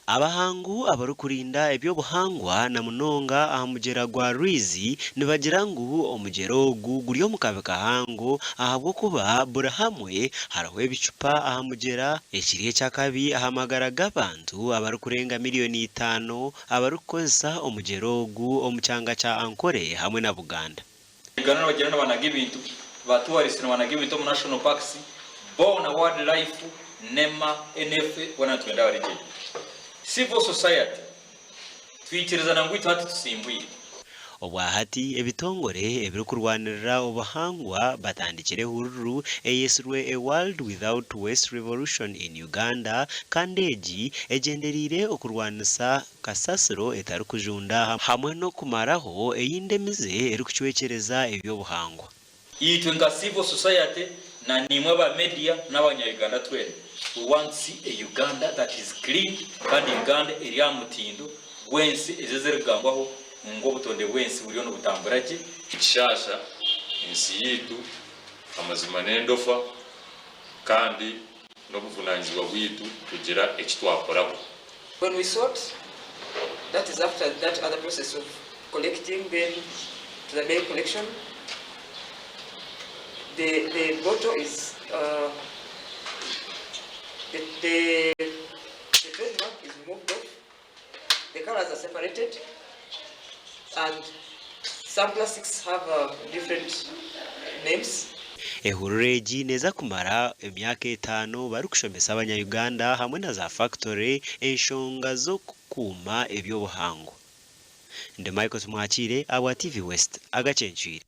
Abahangu abarikurinda eby'obuhangwa na munonga aha mugyera gwa Rwizi nibagira ngu omugyera ogu guri omu kabi kahango ahabw'okuba buri hamwe hariho ebicupa aha mugyera ekiri eky'akabi aha magara g'abantu abarikurenga miriyoni itaano abarikukozesa omugyera ogu omu kyanga kya Ankole hamwe na Buganda. Uganda nibagyenda nibanaga ebintu, ba tourists nibanaga ebintu omu national parks, boona wildlife, NEMA, NFA boona nitwenda bari gye. Civil society twikirizana ngu itwe hati tusimbwire. Obwahati ebitongore ebirikurwanirira obuhangwa batandikire ehururu eyetsirwe A World Without Waste Revolution in Uganda kandi egi egyendereire okurwanisa kasasiro etarikujunda hamwe n'okumaraho eyindi emize erikucwekyereza eby'obuhangwa. Itwe nka civil society na naimwe aba media n'abanya Uganda twena we want to see a Uganda that is clean kandi Uganda eri aha mutindo gw'ensi ezi ezirikugambwaho ngu obutonde bw'ensi buriyo nibutambura gye. Nikishaasha ensi yaitu amazima n'endofa kandi N'obuvunaanyizibwa bwaitu kugira eki twakoraho. When we sort, that is after that other process of collecting then to the main collection, the, the bottle is, uh, the, the, the trademark is removed off, the colors are separated, and some plastics have uh, different names. Ehururu egi neeza kumara emyaka etaano barikushomesa abanya-Uganda hamwe na za fakitore enshonga z'okukuuma eby'obuhangwa. Ndi Michael Tumwakiire ahabwa TV West, agacencwire.